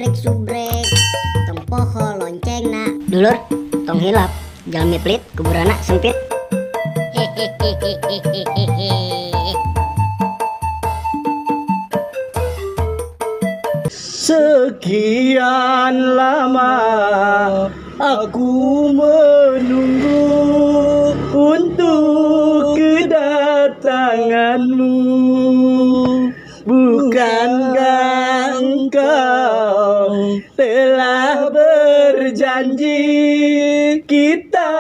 Subrek subrek tong poho loncengna. Dulur tong hilap jalmi pelit kuburana sempit. Hehehehehehe. Sekian lama aku menunggu untuk kedatanganmu. Bukankah engkau telah berjanji kita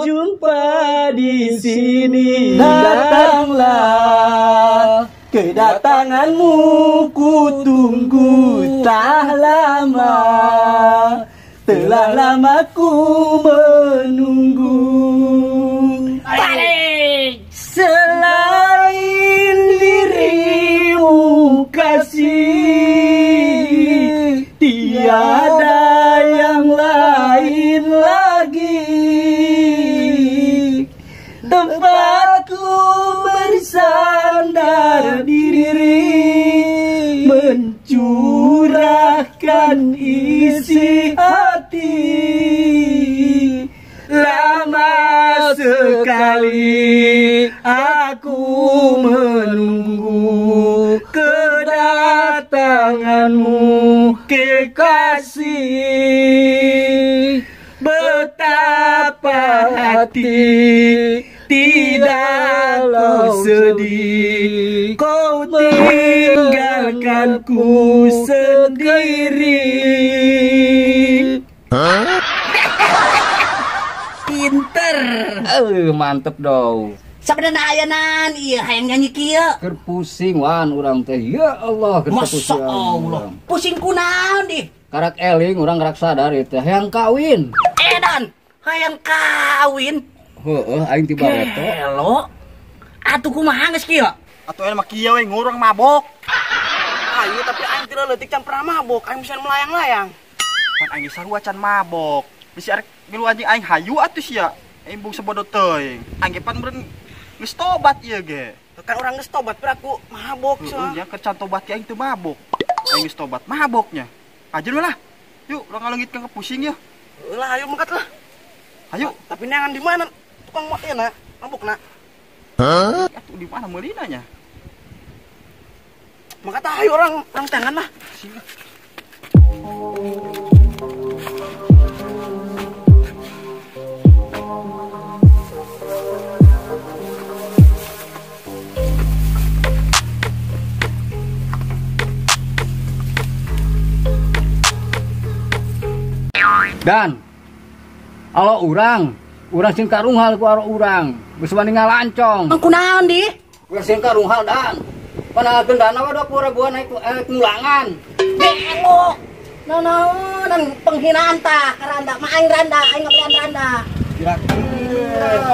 jumpa di sini? Datanglah, kedatanganmu ku tunggu tak lama. Telah lama ku menunggu. Balik. Selain dirimu kasih, tiada yang lain lagi. Tempatku bersandar diri, mencurahkan isi hati. Lama sekali aku menunggu kedatanganmu kekasih. Betapa hati tidak kau sedih, kau tinggalkanku sendiri. Pinter. Mantep dong. Sabenerna ayanan ieu hayang nyanyi kieu. Keur pusing wan urang teh. Ya Allah, keur pusing. Masya Allah. Pusing kunaon dih? Karak eling urang karak sadar ieu teh hayang kawin. Edan, hayang kawin. Heeh, aing tiba weto. Gelo. Atuh kumaha geus kieu? Atuh aing mah kieu we ngurang mabok. Ayo tapi aing teu leutik can pernah mabok, aing bisa melayang-layang. Pan aing sarua can mabok. Bisi arek ngilu anjing aing hayu atuh sia. Aing bung sabodo teuing. Aing ge pan meureun geus tobat ieu ge. Kan orang geus tobat piraku mabok sia. Heeh, ya keur can tobat aing teu mabok. Aing geus tobat maboknya. Ajeun lah. Yuk, urang ngaleungitkeun ke pusing ya. Heuh lah, ayo mangkat lah. Ayo, tapi neangan di mana? Tukang mah ieu na, mabok na. Hah? Atuh di mana meulina nya? Mangkat ayo orang tangan lah. Sini. Dan alo urang sing karunghal ku alo urang, geus wani ngalancong. Kunaon di? Urang sing karunghal dan. Panakeun dana we 20 ribuan naik ngulangan. Bego. Naonan penghinaan tah ka randa, mah aing randa, aing ngabelian randa.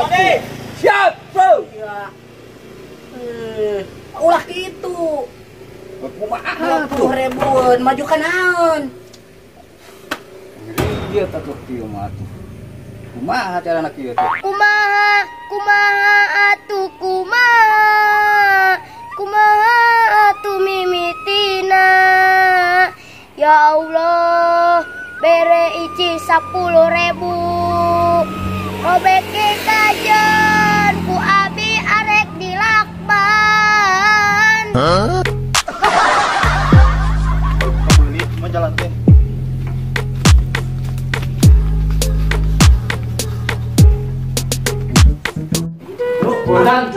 Oke. Siap, bro. Ya. Ulah kitu. Kumaha tuh? 20 ribuan maju ka naon? Ieu teh kieu mah atuh. Kumaha carana kieu teh? Kumaha, kumaha atuh kumaha. Kumaha atuh mimitina. Ya Allah, bere ici 10.000. Robek kajen ku abi arek dilakban. Hah? Beli mah jalan teh. Dan,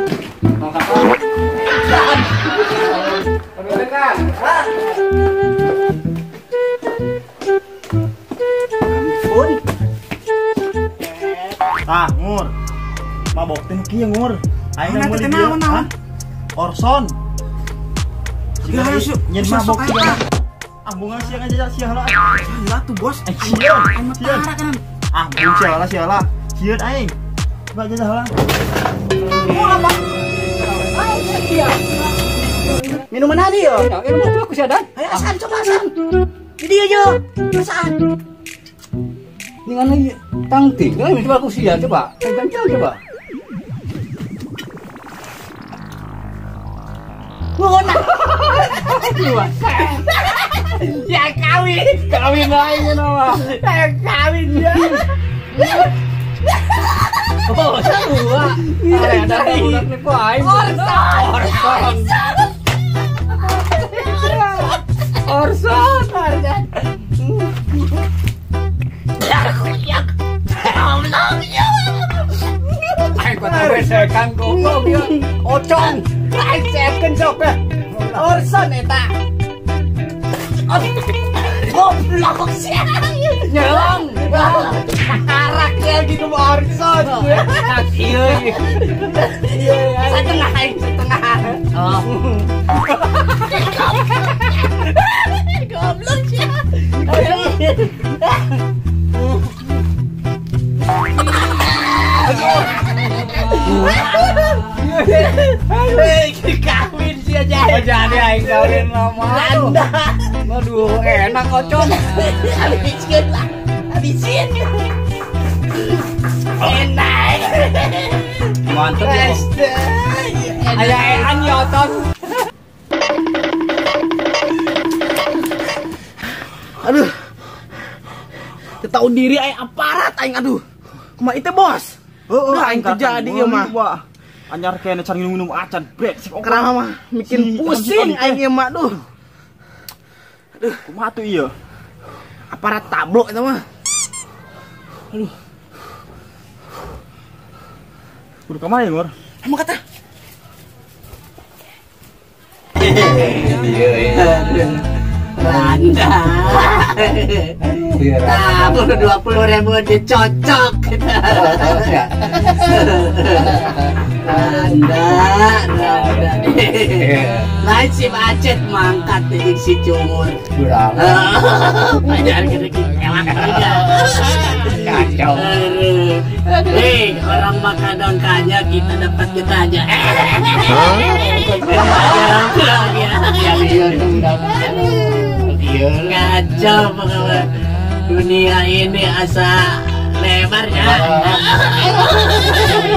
ah, ngur. Mabok teh kieu ngur. Aing meuli dieu. Hah? Orson. Siga nyen mabok kieu. Ah, bunga sia ngajak sia heula. Heula tuh, Bos. Sieun. Ah, bung sia heula sia heula. Sieun aing. Coba jajah heula. Minuman adi yo. Minum tuh aku sia dan. Ayo asan coba asan. Di dieu yo. Asan. Ningali tangting, coba aku sia coba. Tangting coba. Ngona. Ya kawin, kawin lain mah. Ya kawin ya. Oh, sarua. Ada budak nipu aing. Orson. Orson. Orson. Aing kuat besekan goblok ya. Ocong. Aing sekeun sok. Orson eta. Goblok sih. Nyelong. Karak ya gitu Orson. Iya. Setengah aing setengah. Oh. Goblok sih. Hei, kawin sih aja. Jadi aing kawin lama. Aduh, enak kocok. Habisin lah. Habisin. Enak. Mantap ya. Aya ean ya otot. Aduh. Tahu diri aing aparat aing aduh. Kumaha itu bos? Heeh, aing terjadi ieu mah. Anyar kene can minum acan brengsek. Kerama mah bikin pusing aing ieu mah duh. Aduh, kumaha tuh ieu? Aparat tablok eta mah. Aduh. Kudu ka mana Ngor? Emang kata. Randa. Nah, 20.000 aja cocok. Randa, Randa. Lain si Acet mangkat nih si Cumur. Kurang. Pajar kira-kira juga. Kacau. Hei, orang makan dongkanya kita dapat kita aja. Kacau pokoknya. Dunia ini asa lebar ya.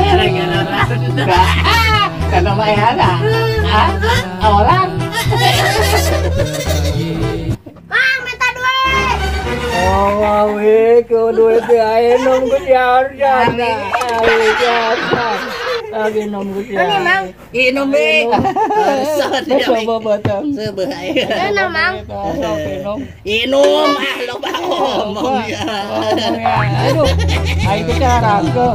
Gara-gara Randa. Karena mah ada. Orang. Mang minta duit. Oh, we ke duit ae nom ku siar jana. Lagi nom ku siar. Ini mang. Inom be. Coba batang. Seubeuh ae. Ini mang. Inum ah loba omong ya. Aduh, aing teh cara ke.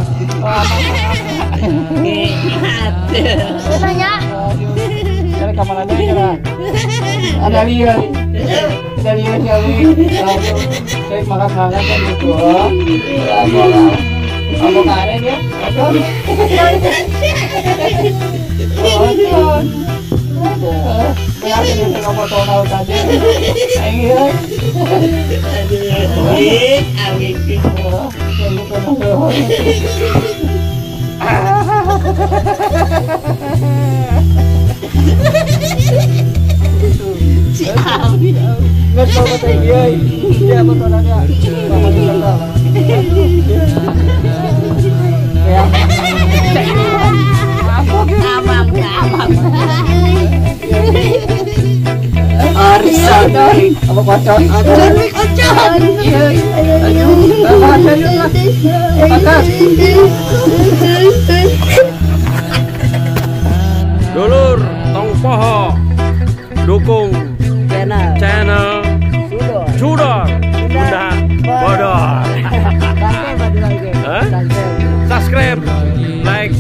Nanya. Cari kamar aja kira. Ada lihat. Ada lihat ya. Saya makan makan kan gitu. Kamu karen ya? Dulur tong poho dukung channel Sudor Sunda Bodor. Subscribe, like,